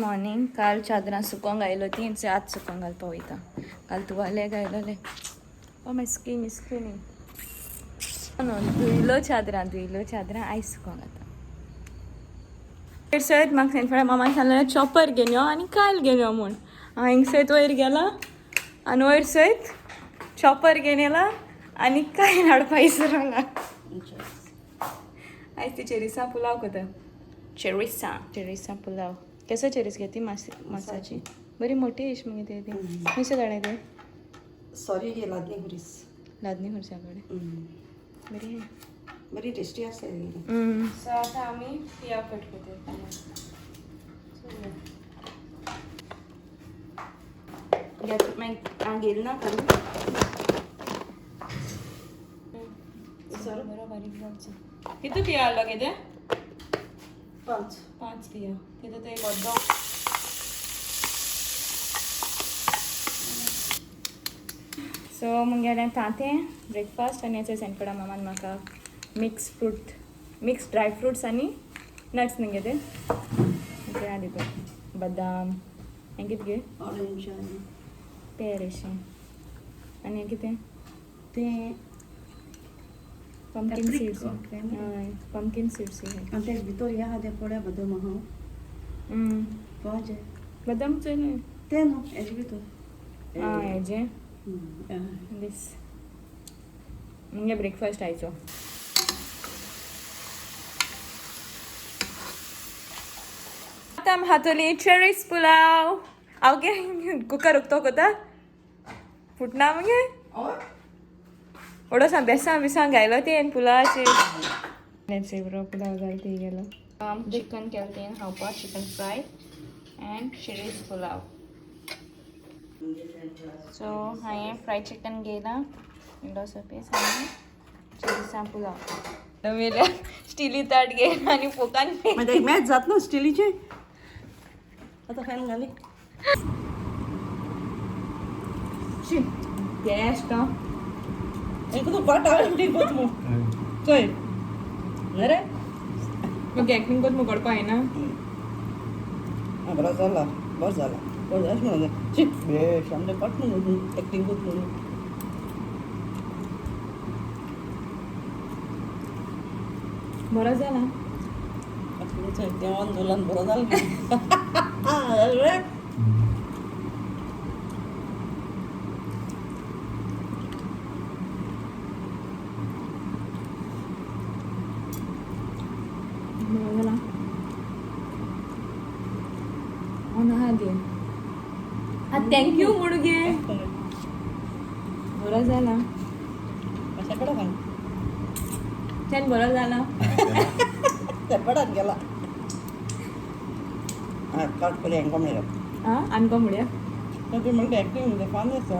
Morning. काल चादरां सुकोंक घायलो ती आज सुकोंक घालपा वयता. काल तुवाले घायलोले. Oh my skin is cleaning. धुयलो चादरां, धुयलो चादरां, आयज सुकोंक घालता. सयत म्हाका सांगपा मामान सांगलें चॉपर घेवन यो आनी कायल घेवन यो म्हूण. हांव हिंग सयत वयर गेला आनी वयर सयत चॉपर घेवन येला आनी कायल हाडपा इसरला. आयज ती चेरिसां पुलाव करता. चेरिसां, चेरिसां पुलाव. केसो चेरीस घेती मासाची बरी मोठी इश मगे ती. खंयचे कडेन ते? सॉरी, हे लादनी खुरीस. लादनी खुर्सा कडेन बरी. बरी टेस्टी आसा. सो आतां आमी पियाव कट करता. मागीर हांव गेल ना करूं. बरो बारीक जावचो. कितू पिया हाडलो कितें? 5. 5 पिया तितू ते बद्दो. सो मुगेलें तांतें ब्रेकफास्ट आनी हेचे सेनकडा मामान म्हाका mix fruit, mix dry fruits आनी नट्स न्ही ते ते आहा तितून बदाम हें कितें गे? ऑरेंज. पेर अशें. आनी हें कितें? ते पंपकीन सीड्स. हय, पंपकीन सीड्स. आनी तेज भितर हे आहा ते पोड्या बदाम आहा. पांच. बदाम चोय न्हू. ते न्हू, हेजे भितर. आं, हेजें दीस मुगे ब्रेकफास्ट आयचो. आतां आमी खातली चेरीस पुलाव. हांव गे कुकर उक्तो कोता फुटना मगे. ओडोसा बेसां बिसां घायलो तें पुलावाचे. बरो पुलाव जाल ती गेलो. चिकन केलें तें खावपाक, chicken fry and cherries pulao. So हांवें फ्राय चिकन घेयलां इल्लोसो पीस आनी चेरीसां पुलाव. मेल्या स्टिली ताट घेयला आनी फोकान. मागीर मॅच जात न्हू स्टिलीचे. आतां फॅन घाली. गॅस तो. एक तूं पाट हाडून कोत मू चोय रे. मग एक्टिंग कोत मुगडपा येना. आं, बरो जाला, बरो जाला, बरो जाला अशें म्हणून शी बेश आमचें पट न्हू एक्टींग कोत म्हणून. बरो जाला. आतां चोय तें ऑन जालां, बरो जाला रे. बरो जाला. ऑन आहा गे. आं, thank you म्हूण गे. बरो जाला. अशें कडेन सांग. तेन बरो जाला. तेपडान गेला. आं, कट करी हांकां मेळ्ळो. आं, आमकां म्हणया. ती म्हणटा एक्टींग फान आसा.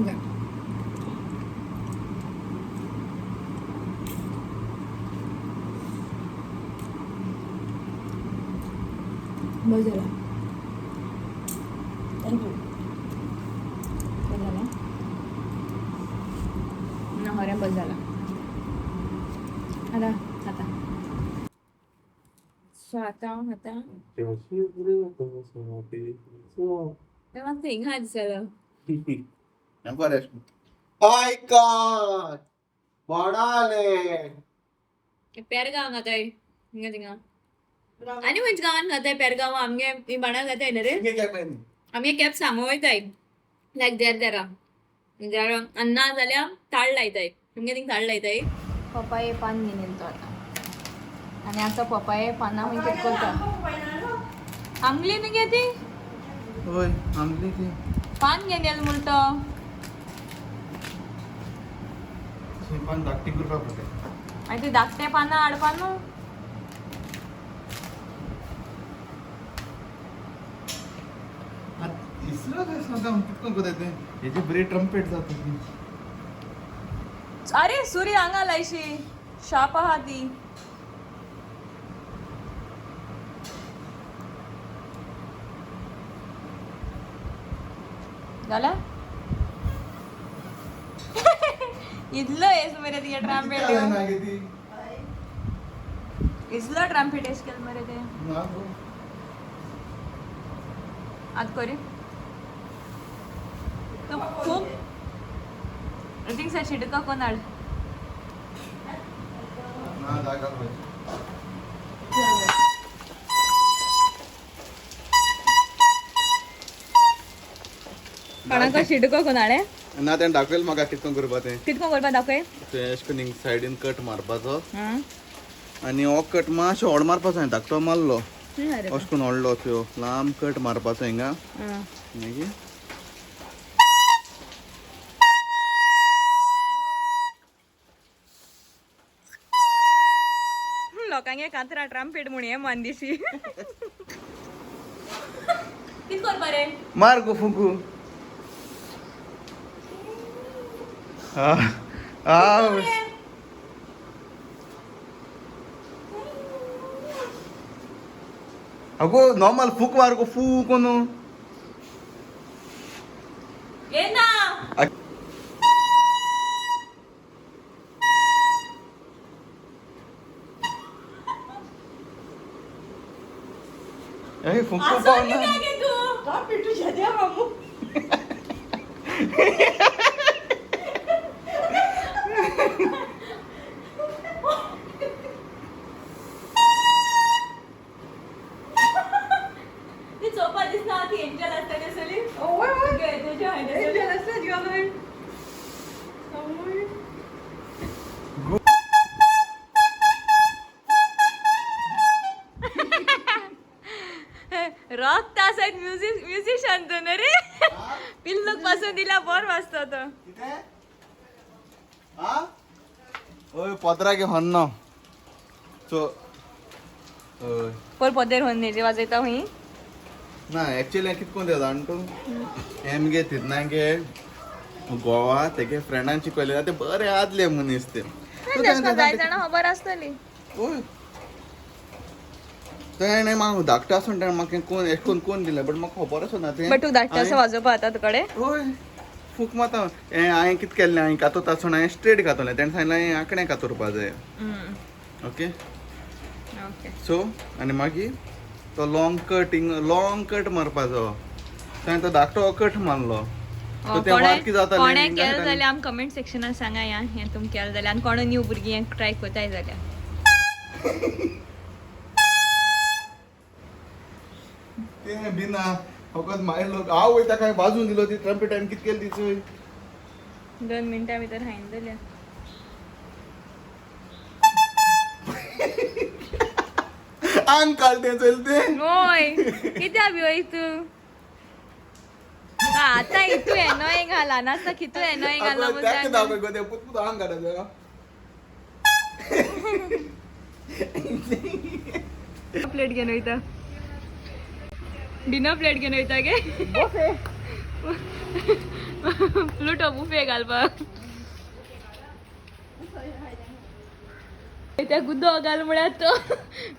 ओके. बरं झाला. Thank you. बरं झाला ना, हऱ्या बस झाला. आता आता सो आतां आतां ते म्हाका हिंगा दिसलो. आयकॉन बोडाले. पेरगांव खाताय हिंगा थिंगा आनी खंयच्या गांवान खाताय पेरगांव. आमगे बाणा खाताय न्ही रे. आमगे कॅप सांगो वयताय लायक देर देरा देर आनी ना जाल्यार ताळ लायताय. तुमगे थिंग ताळ लायताय. पपाये पान घेवन येयलो तो आतां आनी आतां पपाये पानां खंय कितें करता आमली न्ही गे ती. होय, आमली ती. पान घेवन येयलो म्हूण तो. पान धाकटी करपाक पडटा. आनी ती धाकटे पानां हाडपा न्हू. इसरो आतां कितको कोताय तें हेजे बरी ट्रम्पेट जाता ती. अरे सुरी हांगा लायशी शार्प आहा ती. जाला इतलो येस मरे तिगे ट्रांपेट. ती. इजलो ट्रम्पेट एश केलं मरे ते. ना. आत करी तू खूप थिंग शिटका कोण हाड. ना जागा पाहिजे. कोणाक शिटको कोण हाडे? ना, तेणें दाखयल म्हाका कितको करपा तें. कितको करपा दाखय. तें अशें करून सायडीन कट मारपाचो हां. आनी हो कट मातशें व्हड मारपाचो. हांवें धाकटो मारलो. अरे. अशें करून व्हडलो त्यो लांब कट मारपाचो हिंगा. हां. मागीर लोकांगे कांतरा ट्रम्पेट म्हूण हे मान दिशी. कित करपा रे? मार गो फुकू. आ. अगो नॉर्मल फूक मार गो, फूक न्हू. ये ना. ए, फुकू असं पावना. कित्याक गे तूं? ट्रम्पेट तुज्या द्या मामू. ती चोवपा दिसना ती एंजल आसता तेसली. ओय ओय. गे तुज्या हांवें तेसली. एंजल आसता घालून. ओय. रक्त आसात म्युझिक म्युझिशियन तूं न्हू रे. पिल्लूक पासून दिल्या बरो वाजता तो. कितें आ? ओय, पदरा घे हन्न सो हय. पोर पदेर होन्नेचे वाजयता हुंय. ना, एक्चुअली कितें कोण जाण तूं, हें मगे तितना गे गोवा तेगे फ्रेंडान शिकयले ते बरे आदले मनीस ते. जाय जाणा खबर आसतली. ओय, तेणें म्हाका धाकटो आसून तेणें म्हाका कोण एश कोण कोण दिलें, बट म्हाका खबर आसना तें. बट तूं धाकटो असो वाजोवपा आतां तुकडे. ओय, फूक मारता. हें हांवें कितें केल्लें, हांवें कातोत आसून हांवें स्ट्रेट घातलें. तेणें सांगलें हांवें आंकडें कातोरपा जाय. ओके. ओके. सो आनी मागीर तो long cutting, long cut मारपाचो. ताणें तो धाकटो कट मारलो, सो तें वारकी जातालें. कोणें केलें जाल्यार आम कमेंट सेक्शनान सांगा या हें तुमी केलें जाल्यार आनी कोण न्यू भुरगीं हें ट्राय करताय जाल्यार. तें बिना फकत मागीर लोक हांव वयता काय वाजून दिलो ती ट्रम्पेट. हांवें कितें केलें तिचो? 2 मिनटां भितर हांवें जाल्या. आंग काडलें चल तें. ओय, कित्याक भिवय तूं? आतां इतू एनोयिंग घाला नासता कितू एनोयिंग घाला. ताका दाखय गो, तें पुतपुत आंग काडटा. प्लेट घेवन वयता, डिनर प्लेट घेवन वयता गे. प्लुटो बुफे घालपाक त्या उदक घाल म्हळ्यार तो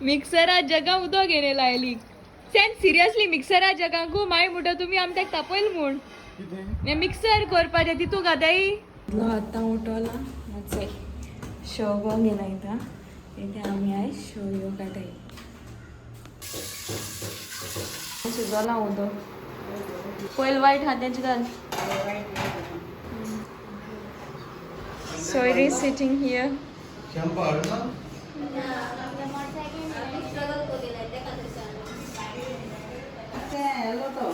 मिक्सरा जगा उदक घेवन लायली सेन सिरियसली मिक्सरा जगांकू. मागीर म्हणटा तुमी आमी ताका तापयल म्हूण. कितें? मिक्सर करपाचें तितू घाताय. आतां उठोला मातशें शेवगो घेवन वयता. ते आमी आयज शेवयो काडाय. शिजोला उदक पयल वायट हा तेंचे घाल. So it is sitting here. Shampoo हाडूं ना? तें येलो तो.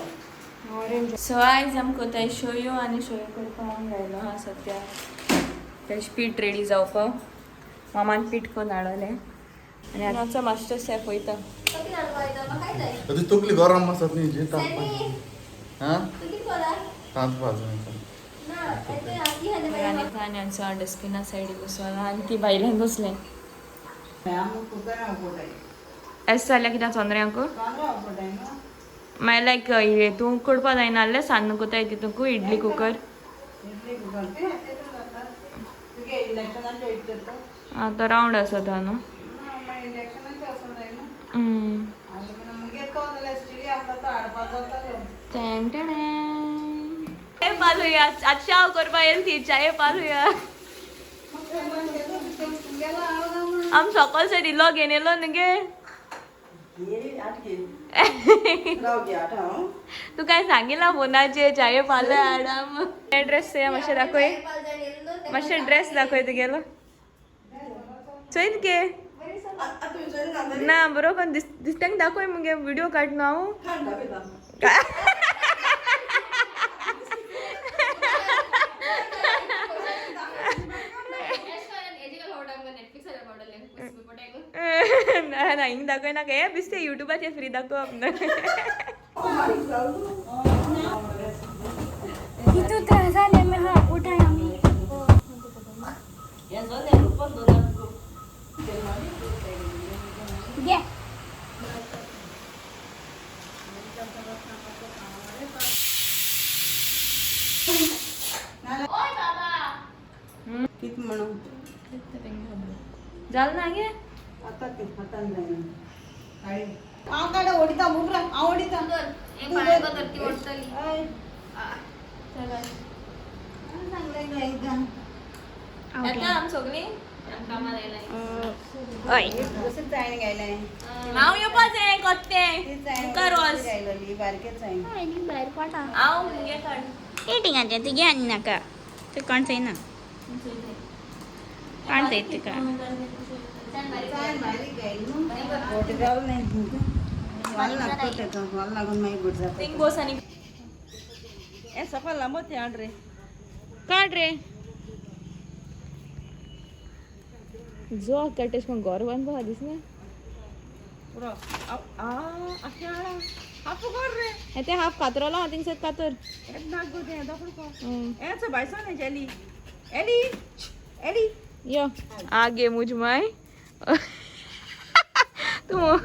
सो आयज आमी कोताय शोयो आनी शोयो करपाक हांव घायलो आहा सद्या. तेजे पीठ रेडी जावपाक मामान पीठ करून हाडलें आनी आतां मास्टर शेफ वयता. तुजी तकली गरम आसत न्ही जी ताप. हां, तांत भाजून. आनी आनी आमचो डस्टबिना सायडीक बसला आनी ती भायल्यान बसलें. आमी कुकरां उकोताय. एस जाल्यार कित्याक चोंद्र्यांक? कांदो उकोताय न्हू. मागीर लायक तूं करपा जायना जाल्यार सान्न कोताय तितूंक इडली कुकर. इडली कुकर तें तेतून जाता. तुगे इलेक्शनाचे इडली तो. आं, तो रावंड आसा तो न्हू. मागीर इलेक्शनाचे आसूं जाय न्हू. आनी मुगे तो जाल्यार स्टिली आसता तो हाडपा जातालो. चाय पालुया आज चाव करपा येयल ती चाय पालुया. तुगेलो हाडूं. आम सकल सायड इल्लो घेवन येयलो न्हू गे. तू काय सांगिला फोनाचेर चाये पालो हाड. ड्रेस चोया मातशें दाखय, मातशें ड्रेस दाखय तुगेलो. चोयत गे ना बरोबर दिसत्यांक दाखय मुगे, व्हिडिओ काड न्हू हांव. ना ना, हिंग दाखय नाका, हे दिसते युट्यूबाचेर फ्री दाखोवप ना. कितू त्रास जाले हा उठाय आमी. घे. कित म्हणून जाल ना गे. आता ते हातान जायना. हांव काडा ओडिता मुबरा, हांव ओडिता. येता आम सगळीं. हय. हांव येवपाचें कोत्तें मुखार वच. भायर पडा. हांव मुगे काड. एटिंगाचें तुगे आनी नाका ते कोण चोयना, कोण चोयता तुका. थिंग बोस आनी सकाळ लांबो ते हाड रे. काड रे जो काडटा कोण घर बांदपा दिसना. पुरो हाफ कर रे. हे ते हाफ कातरोलो हा थिंगसर कातर. एक नाक गो तें दोकडू को एच बायसो ने एली एली एली. यो आगे मुझ my तूं.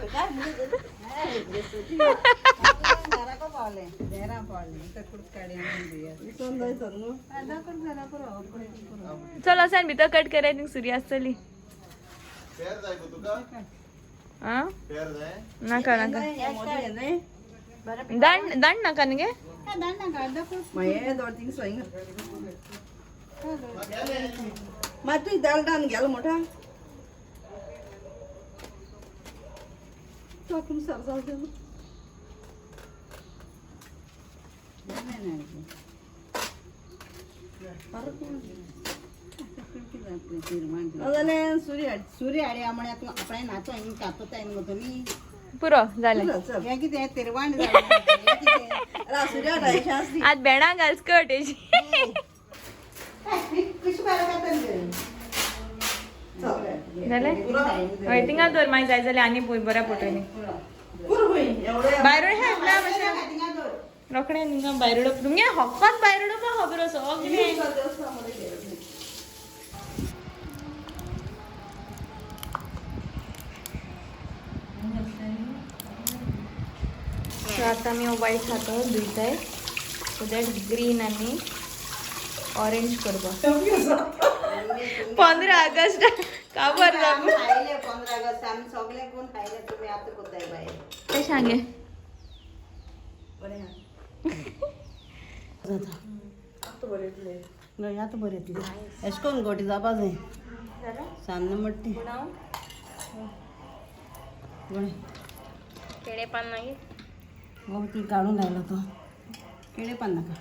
चल वसान भितर कट कराय, थिंग सुरी आसतली. पेर जाय गो तुका? आ. पेर जाय? नाका नाका, दांड दांड नाका न्ही गे. मातूय दाल दान गेलो मोठा तो आपूण सर जावं. सूर्य सूर्य हाडया म्हळ्यार तूं आपणें नाचो हिंग कापता हिंग तुमी. पुरो जालें. हें कितें तिरवाण जालें, हें कितें? सूर्य हाडायचें आसली. आज भेणां घाल स्कर्ट हेजी. कशी बारा कातन जालें. हय थिंगा दवर, मागीर जाय जाल्यार आनी पळय बऱ्या फोटोनी. पुरो खंय एवढे. भायर उडय ना मातशें रोखडें थिंगा भायर उडोवप तुमगे हक्कात भायर उडोवपा खबर सगळें. सो आता आमी वायट खातो धुयताय, सो that green आनी ऑरेंज करपाक. 15 ऑगस्ट काबर जावं. खायले 15 ऑगस्ट आमी सगळे कोण खायले, तुमी आतां कोताय भायर. ते सांगे. आतां बरें येतलें अशें करून गोटी जावपा जाय सान्न मट्टी. केळे पान मागीर. गो ती काडून लायलो तो केळे पान नाका.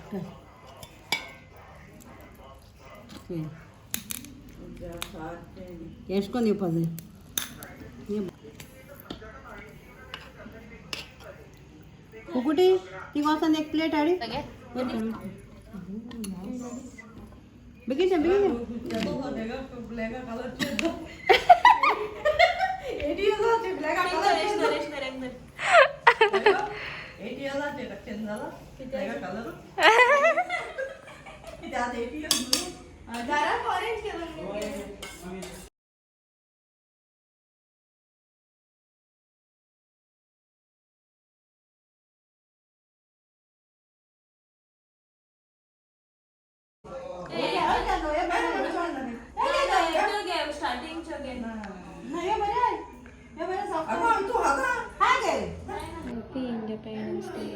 अशें करून येवपा जाय. कुकुटी ती वचून एक प्लेट हाडी बेगीन बेगीन. Happy Independence Day.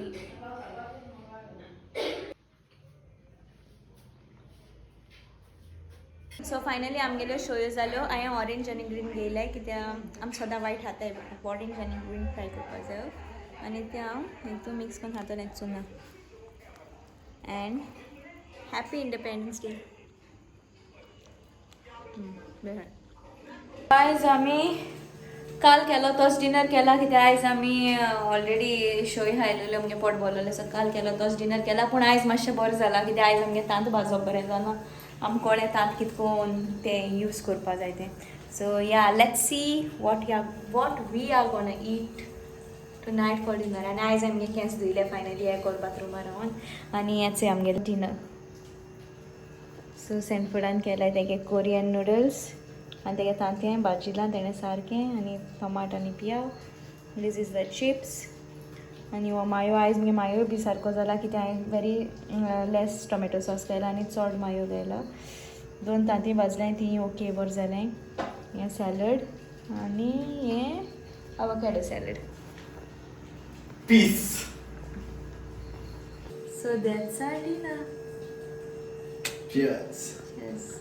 So finally आमगेल्यो शोयो जाल्यो. हांवें ऑरेंज आनी ग्रीन घेयले कित्याक आमी सदां वायट खाताय, ऑरेंज आनी ग्रीन ट्राय करपा जायो आनी तें हांव हितू मिक्स करून खातलें चुना. And happy independence day. आयज आमी काल केलो तोच डिनर केला, कित्याक आयज आमी ऑलरेडी शोय खायलेले, आमगे पोट भरलेलें. सो काल केलो तोच डिनर केला, पूण आयज मातशें बरें जालां कित्याक आयज आमगे तांत भाजप बरें जालां. आमकां कळ्ळें तांत कितकोन तें यूज करपा जाय तें. So yeah, let's see what we are gonna eat tonight for dinner. आनी आयज आमगे केंस धुयले फायनली एकोड बाथरुमार रावन आनी हेंच आमगेलें डिनर. सो सॅनफोर्डान केलाय तेगे कोरियन नुडल्स आनी तेगे तांतयां भाजिलां तेणें सारकें आनी टमाट आनी पियाव. These is the chips आनी हो मायो. आयज मुगे मायो बी सारको जाला कित्याक हांवें व्हेरी लेस टोमॅटो सॉस घायला आनी चड मायो घायला. दोन तांतीं भाजल्यां तीं ओके बरें जालें. हें सॅलड आनी हें avocado salad. Peace. So that's our dinner. Cheers. Yes.